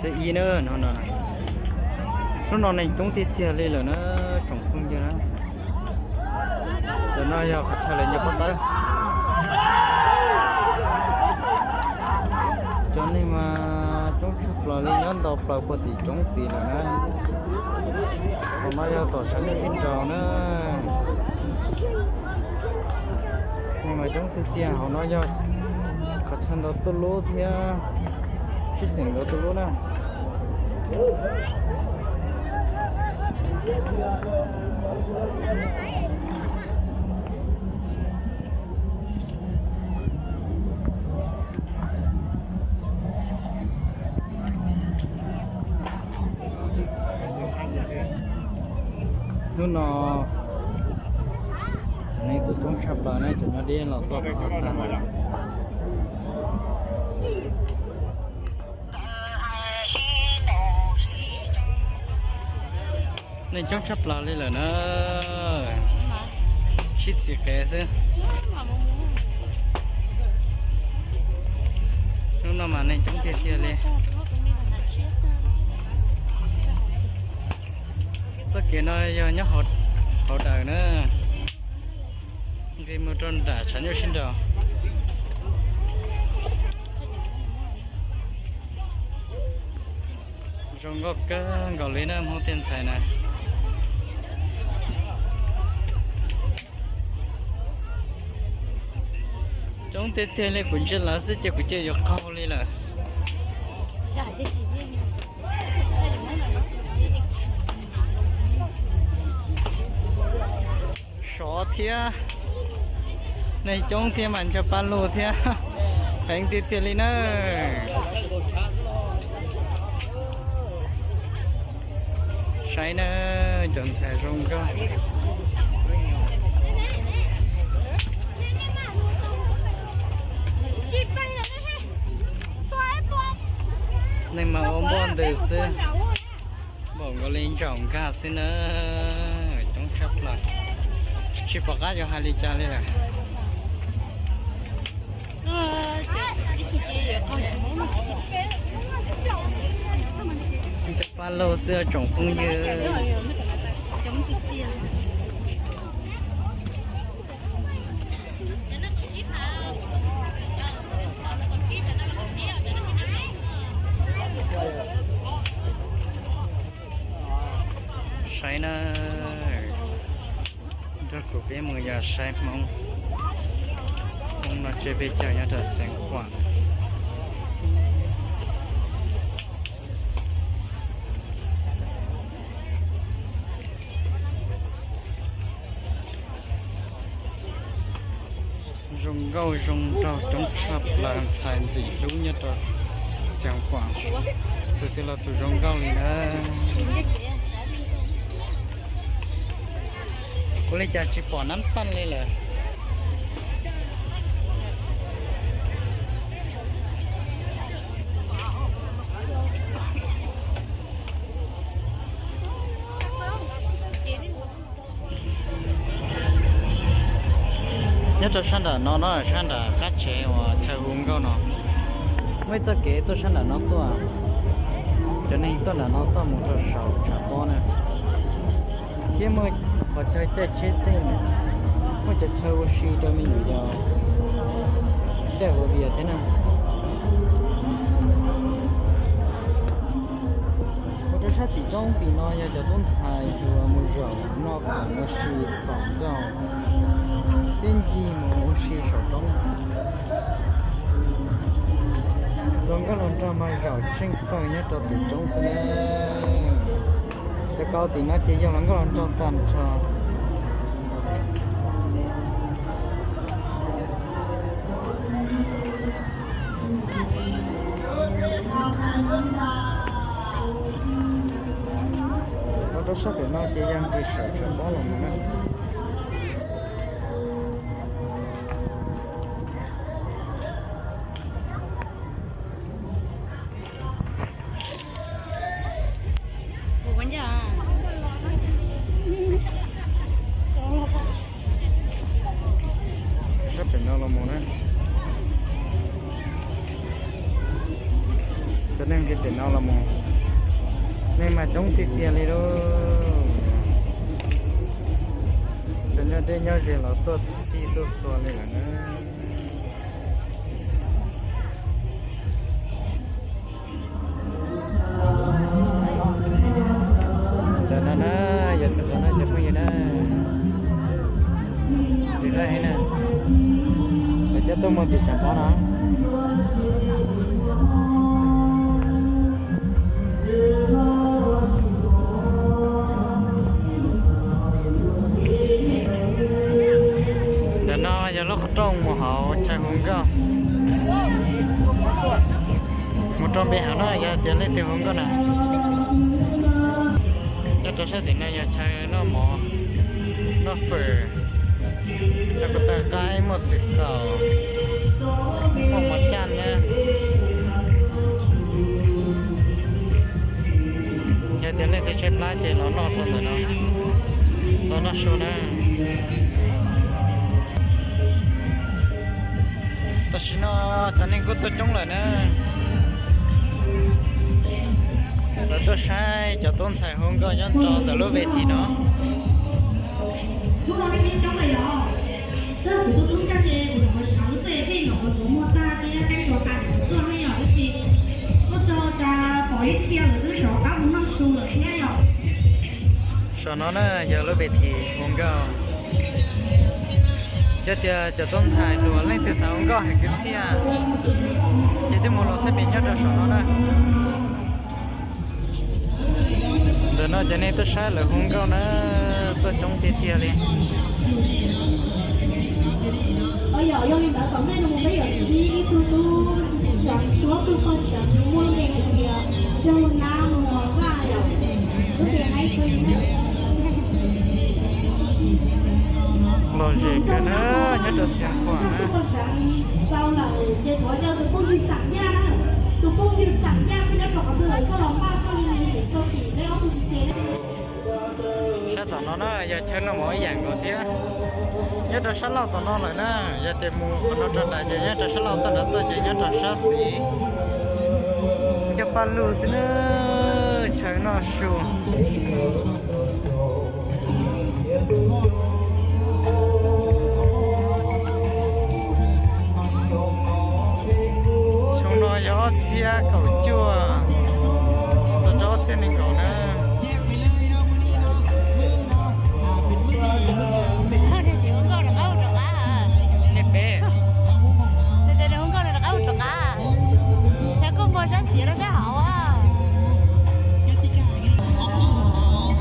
Ih nơ, no, no, no. Nó no neng chống tia tia lê lơ nơ, chống phung tia nơ. Lơ no yau khă chă lê nhơ pơh tơ. Chon nê ma chống chă plơ lê nhon dâu plơ pơh ti chống ti lơ nơ. Hŏ no yau tŏ săn ih phin rau nơ. Nê ma chống tia tia hŏ no yau khă chăn dâu tơ lô thiê. Sĭ sĭng dâu tơ lô nơ. Hnŭn nŏ, nê tui tông chăp lă nê, chă nho đê lŏ tŏ sŏ tăn. Nê chống chăp lă lê lơ nơ. Sĭt sĭ kê sư. Hnŭn nŏ ma nê chống tia tia lê. Sơ kê nơ yau nhŏ hŏ, hŏ đaư nơ. Gĭ mưh trôn đa chăn yua sĭn đao. Yŏng gŏ kơ gŏ lê nơ mâu tiên sai nơ. Chống tia tia lê kŭn chĕt lă sư chĕt kŭn chĕt yua khâu lê lă. Sŏ thiê. Nê chống thiê măn chă pă lô thiê. Phĕng tia tia lê nơ. Sai nơ, chon sai yŏng gŏ. Nê ma ôm bon đơ sư. Bŏng gŏ lê chŏng gah sư nơ, chống chăp lă. Sĭ pŏk gah yua ha lê chă lê lă. Chă pă lô sư chống phung yơ. Sai nơ. Dra kŭ pê mưh yua sai Hmông. Hmông nŏ chê pê chă yua tơ seng kuang. Yŏng gŏ yŏng đao chống chăp lă sai dĭ lu nhŏ tơ seng kuang. Tui tê lơ tui yŏng gŏ lê nơ. Kô lê chă sĭ pŏ năn păn lê lơ. Nhŏ tơ săn đa nŏ nŏ, săn đa kă chê ua chă hŭng gŏ nŏ. Mơi dơ kê tơ săn đa nŏ tua. Chơ nê tơ đa nŏ tua mŭ tơ său chă pô nơ. Thiê mơi khŏ chai chai chê sên. Mơi chă chơ ua sĭ tơ mĭn yua. Chă ua bia thiê nơ. Ua tơ săn ti dŏng ti nŏ yua chă tŭn sai yua mui rŏ nŏ khŏ ua sĭ sŏng dŏng. Tiên jĭ mui ua sĭ sŏng dŏng. Dŏng gŏ lŏn trao ma rŏ chêng pơng nhŏ trao ti dŏng sĭ lê. Chă kâo ti nŏ chê yua lŏn gŏ lŏn trao tăn trao. Ơ, tơ săn pê nŏ chê yua ti său chă bŏ lŏ mơ̆ nă. Sắp đến đâu là một đấy. ຈະເໜັ່ງກິນເຕັມເອົາລະມົງ ແມ່ງມາຈົງຕິດຕຽນເລີຍໂດ ຈົນຍອດເດຍຍອດເຈລາວຕົວຊີຕົວຊວນເລີຍລະເນີ. ຈາກນັ້ນນະ ຢ່າສະກອນນະ ຈະເພິ່ງຢູ່ນະ ຊິໄດ້ໃຫ້ນະ ແລ້ວຈະຕ້ອງມາປີສາມພັນນະ. ດຽວເນາະ ຢ່າລໍເຂົ້າຕ້ອງໝູ່ເຮົາໃຊ້ຫຸງເກົ່າ ໝູ່ຕ້ອງໄປຫາເນາະ ຢ່າຕຽນເລີຍ ຕຽນຫຸງກ່ອນນະ. ຍາດຕາຊາຕິນນະ ຢາກໃຊ້ໜໍ່ໝໍ ໜໍ່ເຝີ ແລ້ວກໍຕາໄກ່ໝົດສິເກົ່າ ໝົກມາຈັນນະ ຍາດຕຽນເລີຍ ແຕ່ໃຊ້ປາເຈລາວນອກເທົ່ານັ້ນເນາະ ລາວນອກຊູນະ. ຕອນນີ້ເນາະ ຕອນນີ້ກໍຕົວຈົງແລ້ວນະ ແລ້ວຕົວຊາຍຈະຕ້ອງໃສ່ຫຸງກໍຍ້ອນຈອງແຕ່ລົດເວທີເນາະ. ສອນນອນນະ ຢາກລົດເວທີ ຫົງເກົ່າ ຢາກເຕີ ຈະຕ້ອງຖ່າຍຕົວເລັ່ງຕື່ມສາວຫົງເກົ່າໃຫ້ຂຶ້ນເຊຍ ຈະໄດ້ໝູ່ລົງທະບຽນຍອດດອຍສອນນອນນະ. ເດີນອອກຈາກນີ້ຕ້ອງໃຊ້ເຫຼືອຫົງເກົ່ານະ ຕົວຈົງເຕຍໆເລີຍ. ລໍເຈກັນເດີ ຍາດດອຍສຽງຂວາງນະ. ຊາວຕອນນອນນະ ຢາກເຊີນນ້ອງໝໍອີ່ຫຍັງກໍເທື່ອ ຍາດດອຍຊາວເຫຼົ່າຕອນນອນເລີຍນະ ຢາກເຕັມໝູ່ຄົນນອນຈອນໃດ ຈະຍາດດອຍຊາວເຫຼົ່າຕອນໃດ ຈະຍາດດອຍຊາວສີ່ ຈະປາລູຊິເນີ ເຊີນນ້ອງຊູ ຊົງນ້ອຍຢອດເຊຍເຂົາຈົວ ສະຈອດເຊຍໜຶ່ງເຂົານະ.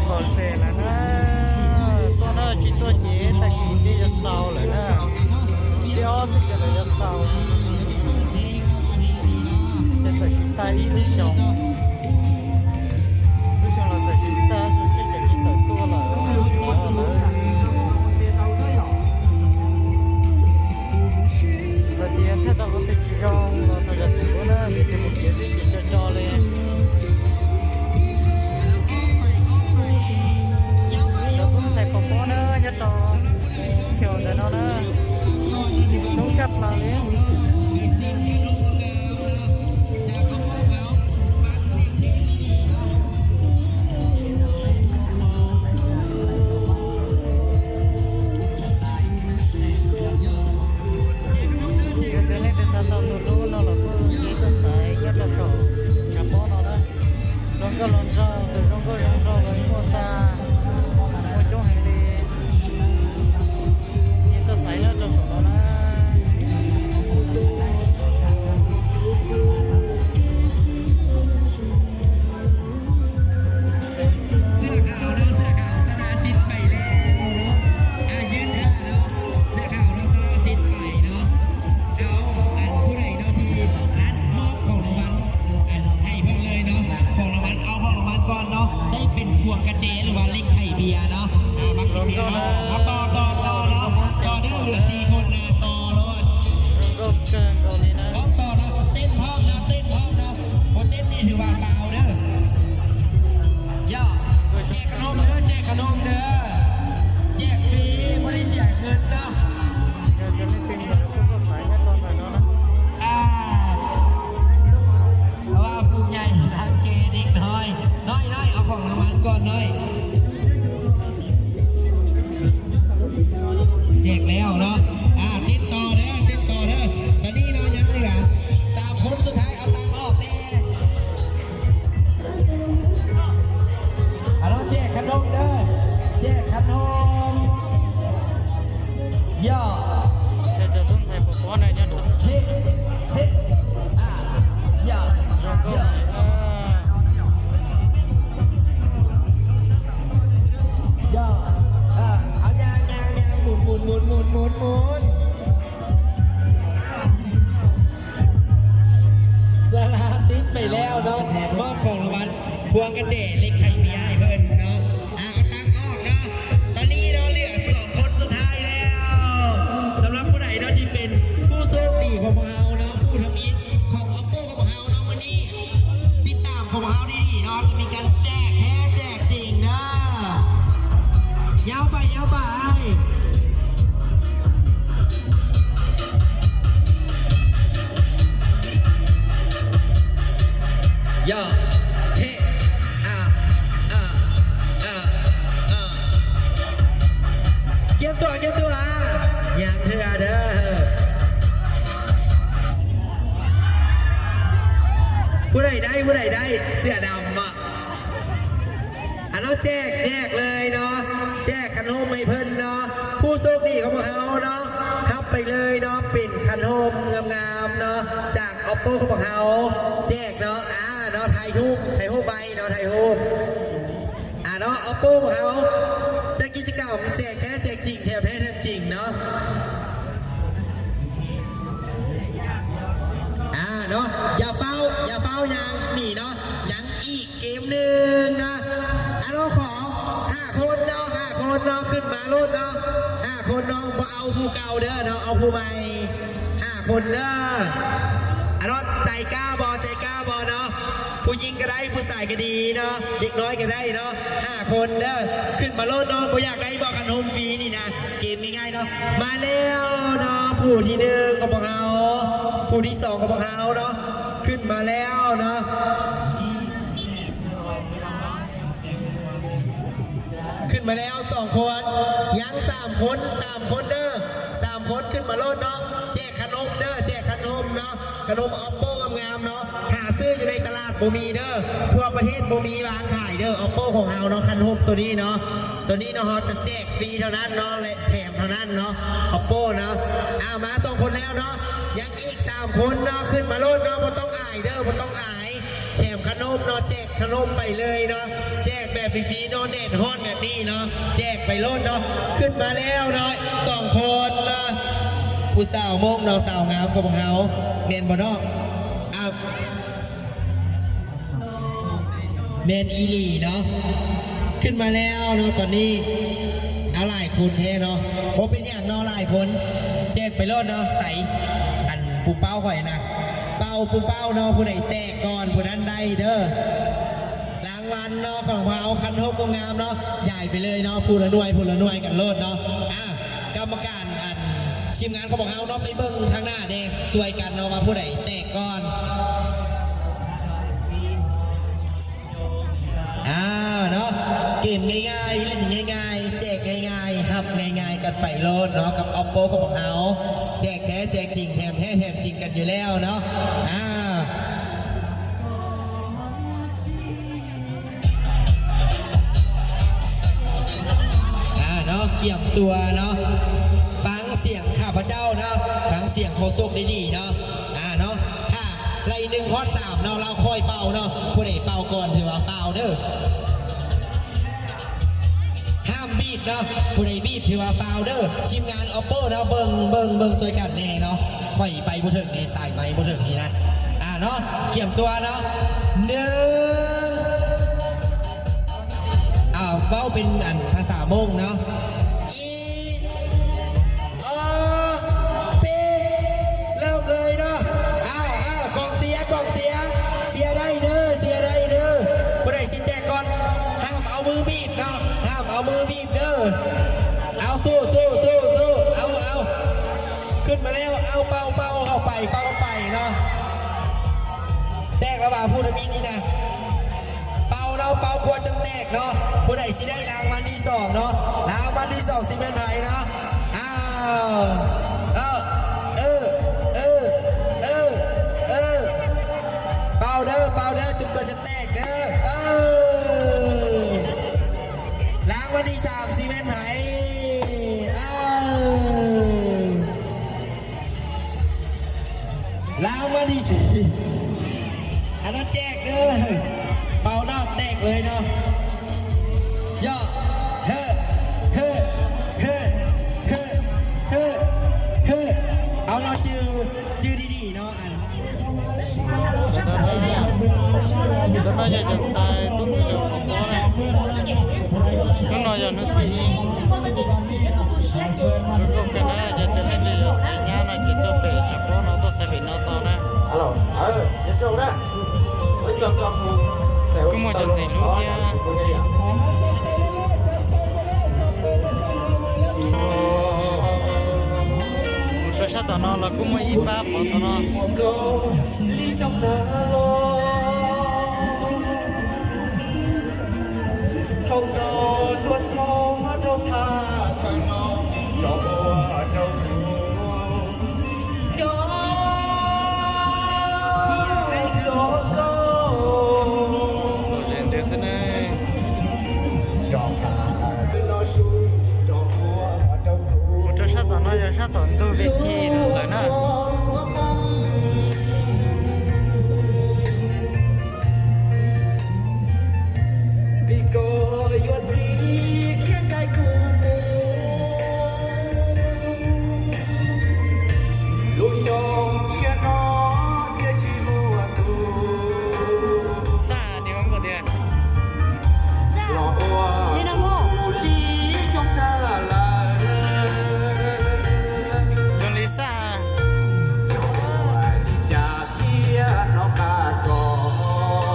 ຂໍເສຍລະນະ ຕົວເນີຈີຕົວເຈ ຕາກີເດຍະເຊົາລະນະ ຊິອອກຊິເຈລະຍະເຊົາ ຈະໃສ່ຊຸດໄທອີກລູກຊອງ ລູກຊອງລາວໃສ່ຊຸດໄທ ຊຸດເຈຈະມີເຕີບໂຕລະ ສະເຕຍແທ້ຕາຄົນຕິດ ກະແຈເຫຼັກໄຂ່ເມຍໃຫ້ເພິ່ນເນາະ. ອ່າ ກໍຕັກອອກເນາະ. ຕອນນີ້ເນາະ ເຫຼືອສອງຄົນສຸດທ້າຍແລ້ວ. ສຳລັບຜູ້ໃດເນາະທີ່ເປັນຜູ້ໂຊກດີຂອງພວກເຮົາເນາະ ຜູ້ທຳອິດຂອງ Oppo ຂອງພວກເຮົາເນາະ ມື້ນີ້ຕິດຕາມຂອງພວກເຮົາດີໆເນາະ ຈະມີການແຈກແທ້ແຈກຈິງເດີ. ຍາວໄປ ຍາວໄປ. ກຽມຕົວ ກຽມຕົວ ຍັງເທື່ອເດີ. ຜູ້ໃດໄດ້ ຜູ້ໃດໄດ້ ເສື້ອດຳເບາະ. ອັນເນາະ ແຈກ ແຈກເລີຍເນາະ ແຈກຄັນຮົ່ມໃຫ້ເພິ່ນເນາະ. ຜູ້ໂຊກດີຂອງພວກເຮົາເນາະ ຮັບໄປເລີຍເນາະ ເປັນຄັນຮົ່ມງາມໆເນາະ ຈາກ Oppo ຂອງພວກເຮົາ ແຈກເນາະ. ອ່າ ເນາະ ຖ່າຍຮູບ ຖ່າຍຮູບໄວ້ເນາະ ຖ່າຍຮູບ. ອ່າ ເນາະ Oppo ຂອງເຮົາຈັດກິດຈະກຳແຈກແທ້ແຈກຈິງ ແຖມແທ້ແຖມຈິງເນາະ. ອ່າ ເນາະ ຢ່າຟ້າວ ຢ່າຟ້າວຍ່າງໜີເນາະ ຍັງອີກເກມໜຶ່ງເນາະ. ອ່າ ເນາະ ຂໍຫ້າຄົນເນາະ ຫ້າຄົນເນາະ ຂຶ້ນມາໂລດເນາະ ຫ້າຄົນເນາະ. ບໍ່ເອົາຜູ້ເກົ່າເດີເນາະ ເອົາຜູ້ໃໝ່ ຫ້າຄົນເດີ. ອ່າ ເນາະ ໃຈກ້າບໍ່ ໃຈກ້າບໍ່ເນາະ. ຜູ້ຍິງກໍໄດ້ ຜູ້ຊາຍກໍດີເນາະ ເດັກນ້ອຍກໍໄດ້ເນາະ ຫ້າຄົນເດີ. ຂຶ້ນມາໂລດເນາະ. ບໍ່ຢາກໄດ້ບໍ່ ຄັນຮົ່ມຟຣີນີ້ນະ ເກມງ່າຍໆເນາະ. ມາແລ້ວເນາະ ຜູ້ທີໜຶ່ງຂອງພວກເຮົາ ຜູ້ທີສອງຂອງພວກເຮົາເນາະ ຂຶ້ນມາແລ້ວເນາະ. ຂຶ້ນມາແລ້ວສອງຄົນ ຍັງສາມຄົນ ສາມຄົນເດີ ສາມຄົນ ຂຶ້ນມາໂລດເນາະ. ແຈກຂະໜົມເດີ ແຈກຂະໜົມເນາະ ຂະໜົມ Oppo ງາມໆເນາະ. ຫາຊື້ຢູ່ໃນຕະຫຼາດບໍ່ມີເດີ ທົ່ວປະເທດບໍ່ມີວາງຂາຍເດີ Oppo ຂອງເຮົາເນາະ. ຂະໜົມໂຕນີ້ເນາະ ໂຕນີ້ເນາະ ເຮົາຈະແຈກຟຣີເທົ່ານັ້ນເນາະ ແລະ ແຖມເທົ່ານັ້ນເນາະ Oppo ເນາະ. ອ່າ ມາສອງຄົນແລ້ວເນາະ ຍັງອີກສາມຄົນເນາະ ຂຶ້ນມາໂລດເນາະ. ບໍ່ຕ້ອງອາຍເດີ ບໍ່ຕ້ອງອາຍ ແຖມຂະໜົມເນາະ ແຈກຂະໜົມໄປເລີຍເນາະ ແຈກແບບຟຣີໆເນາະ ແດດຮ້ອນແບບນີ້ເນາະ ແຈກໄປໂລດເນາະ. ຂຶ້ນມາແລ້ວເນາະ ສອງຄົນເນາະ ຜູ້ສາວມົ້ງເນາະ ສາວງາມຂອງພວກເຮົາ ແມ່ນບໍ່ເນາະ? ອ່າ ແມ່ນອີ່ຫຼີເນາະ ຂຶ້ນມາແລ້ວເນາະ. ຕອນນີ້ ເອົາ ຫຼາຍຄົນແທ້ເນາະ ບໍ່ເປັນຫຍັງເນາະ ຫຼາຍຄົນ ແຈກໄປໂລດເນາະ. ໃສ ອັນ ປຸ້ມເປົ້າຂ້ອຍນະ ເປົ່າປຸ້ມເປົ້າເນາະ ຜູ້ໃດແຕກກ່ອນຜູ້ນັ້ນໄດ້ເດີ. ລາງວັນເນາະ ຂອງເຮົາຄັນໂຮບງາມເນາະ ຢາຍໄປເລີຍເນາະ ຜູ້ລະໜ່ວຍ ຜູ້ລະໜ່ວຍກັນໂລດເນາະ. ອ່າ ກຳມະການ ອັນ ທີມງານຂອງພວກເຮົາເນາະ ໄປເບິ່ງທາງໜ້າແດ່ ຊ່ວຍກັນເນາະ ວ່າຜູ້ໃດແຕກກ່ອນ. ອ່າ ເນາະ ເກມງ່າຍໆ ຫຼິ້ນງ່າຍໆ ແຈກງ່າຍໆ ຮັບງ່າຍໆກັນໄປໂລດເນາະ ກັບ Oppo ຂອງພວກເຮົາ ແຈກແທ້ແຈກຈິງ ແຖມແທ້ແຖມຈິງກັນຢູ່ແລ້ວເນາະ. ອ່າ ອ່າ ເນາະ ກຽມຕົວເນາະ ຟັງສຽງຂ້າພະເຈົ້າເນາະ ຟັງສຽງໂຄສົກດີໆເນາະ. ອ່າ ເນາະ ຖ້າໄລ່ໜຶ່ງຮອດສາມເນາະ ລາວຄ່ອຍເປົ່າເນາະ ຜູ້ໃດເປົ່າກ່ອນຖືວ່າຟາວເດີ. ຫ້າມບີບເນາະ ຜູ້ໃດບີບຖືວ່າຟາວເດີ. ທີມງານ Oppo ເນາະ ເບິ່ງ ເບິ່ງ ເບິ່ງຊ່ວຍກັນແດ່ເນາະ ຂ້ອຍໄປບໍ່ເຖິງໃນສາຍໄມບໍ່ເຖິງນີ້ນະ. ອ່າ ເນາະ ກຽມຕົວເນາະ ໜຶ່ງ ອ່າ ເວົ້າເປັນ ອັນ ພາສາມົ້ງເນາະ ອີ ໂອ ເປ ເລີ່ມເລີຍເນາະ. ອ້າວ ອ້າວ ກອງເຊຍ ກອງເຊຍ ເຊຍໄດ້ເດີ ເຊຍໄດ້ເດີ. ຜູ້ໃດຊິແຕກກ່ອນ ຫ້າມເອົາມືບີບເນາະ ຫ້າມເອົາມືບີບເດີ. ເອົາ ສູ້ ສູ້ ສູ້ ສູ້ ເອົາ ເອົາ ຂຶ້ນມາແລ້ວ ເອົາ ເປົ່າ ເປົ່າເຂົ້າໄປ ເປົ່າໄປເນາະ. ແຕກລະຫວາ ຜູ້ທຳອິດນີ້ນະ ເປົ່າເນາະ ເປົ່າກວດຈົນແຕກເນາະ. ຜູ້ໃດຊິໄດ້ລາງວັນທີສອງເນາະ ລາງວັນທີສອງຊິແມ່ນໃຜເນາະ? ອ້າວ ເອີ ເອີ ເອີ ເອີ ເອີ ເປົ່າເດີ ເປົ່າເດີ ຈົນກວ່າຈະແຕກເດີ. ເອີ ລາງວັນທີສາມຊິແມ່ນໃຜ? ອ້າວ ລາງວັນທີສີ່ ອັນນັ້ນແຈກເດີ ເປົ່າເນາະ ແຕກເລີຍເນາະ. ເຍາະ ເຮີ ເຮີ ເຮີ ເຮີ ເຮີ ເຮີ ເອົາເນາະ ຈື່ ຈື່ດີໆເນາະ ອັນ ເຈົ້າໜ້າທີ່ຈະໃສ່ຕົ້ນສະເຫຼີມຂອງໂຕນະ ໜ້ອຍຢາກໜຶ່ງສີ ລວມກັນນະ ຢາກຈະເຮັດເລີຍ ຢາກໃສ່ຍາວນະ ຈະໂຕເປະຈະໂປນເນາະ ໂຕສະເຫຼັນເນາະ ໂຕນະ Cómo chon si luz ya. Mucho chato no lo como y va por no. Mucho chato no, yo chato en tu vecino, ¿no?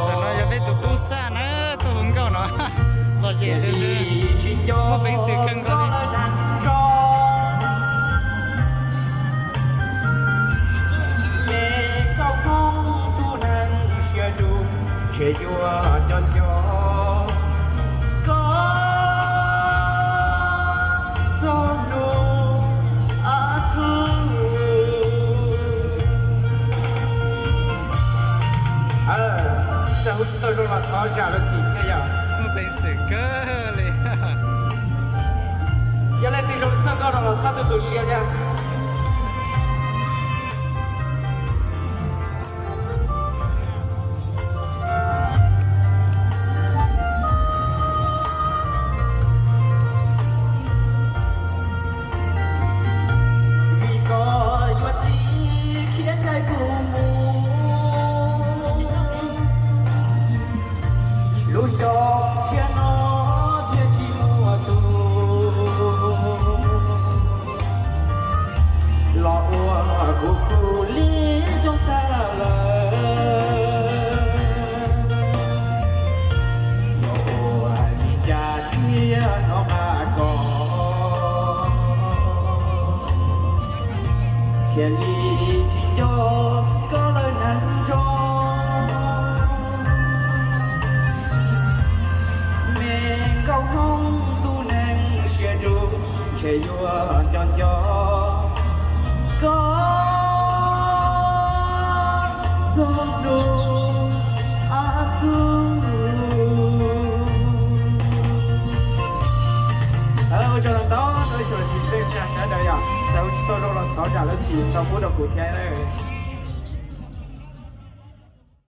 ແຕ່ເນາະ ຢ່າໄປຕູຕູ້ຊານະ ຕູຫຶງເກົ່າເນາະ ຫຼໍ່ເຢັນຊື່ໆ ບໍ່ເປັນສື່ເຄິ່ງເຂົາເລີຍ. ເອີ ຈະຮູ້ສຶກໂຕໂດນມາເທາະຢາໂລຈິເນຍ ມັນເປັນສື່ເກີເລີຍ ຢາແລຕິໂດນເຈົ້າກໍລອງເຂົ້າຕູຕູເຊຍເນຍ. Ơ, ôi, chào đón tao, ôi, chào đón chị, chào, chào, chào, chào, chào, chào, chào, chào, chào, chào, chào, chào, chào, chào, chào,